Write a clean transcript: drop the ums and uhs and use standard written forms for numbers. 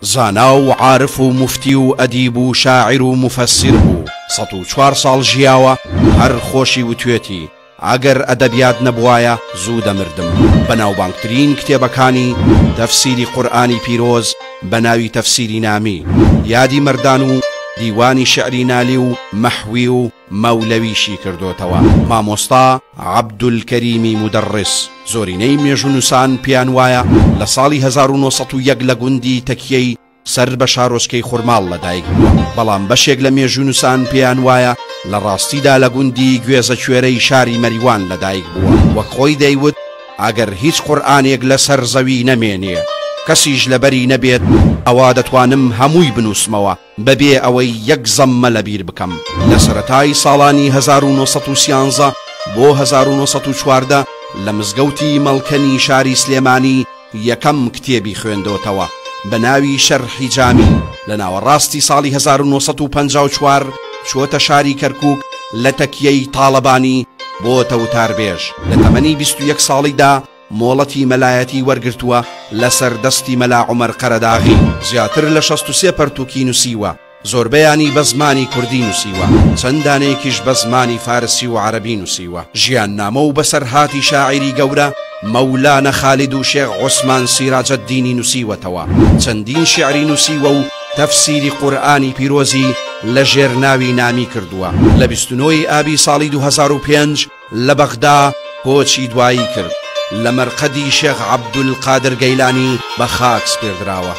زانا و عارف و موفتی و ئەدیب و شاعیر و موفەسیر بوو، 104 ساڵ ژیاوە، هەر خۆشی وتوێتی، ئەگەر ئەدەبیات نەبوایە زوو دەمردم. بەناوبانگترین کتێبەکانی، تەفسیری قورئانی پیرۆز بە ناوی تەفسیری نامی، یادی مەردان و دیوانی شیعری نالی و مەحوی و مەولەویشی کردۆتەوە. مامۆستا عەبدولکەریمی مودەڕس. زۆرینەی مێژوونووسان پێیان وایە لە ساڵی 1901 لە گوندی تەکیەی سەر بە شارۆچکەی خورماڵ لەدایک بووە، بەڵام بەشێک لە مێژوونووسان پێیان وایە لە ڕاستیدا لە گوندی گوێزەکوێرەی شاری مەریوان لەدایک بووە، وەک خۆی دەیوت، ئەگەر هیچ قورئانێک لەسەر زەوی نەمێنێ، کەسیش لەبەری نەبێت، ئەوا دەتوانم هەمووی بنووسمەوە بەبێ ئەوەی یەک زەممە لەبیر بکەم. لە سەرەتای ساڵانی 1913 بۆ 1914 لە مزگەوتی مەڵکەنی شاری سلێمانی یەکەم کتێبی خوێندۆتەوە بە ناوی شەرحی جامی، لە ناوەڕاستی ساڵی 1954 چۆتە شاری کەرکووک لە تەکیەی تاڵەبانی بۆتە وتاربێژ، لە تەمەنی 21 ساڵیدا مۆڵەتی مەلایەتی وەرگرتووە لەسەر دەستی مەلا عومەر قەرەداغی، زیاتر لە 63 پەرتووکی نووسیوە. زۆربەیانی بە زمانی کوردی نووسیوە، چەند دانەیەکیش بە زمانی فارسی و عەرەبی نووسیوە. ژیاننامە و بەسەرهاتی شاعیری گەورە مەولانە خالید و شێخ عوسمان سیراجەدینی نووسیوەتەوە. چەندین شیعری نووسیوە و تەفسیری قورئانی پیرۆزی لە ژێر ناوی نامی کردووە. لە 29 ی ئابی ساڵی 2005 لە بەغدا کۆچی دوایی کرد، لە مەرقەدی شێخ عەبدولقادر گەیلانی بە خاک سپێردراوە.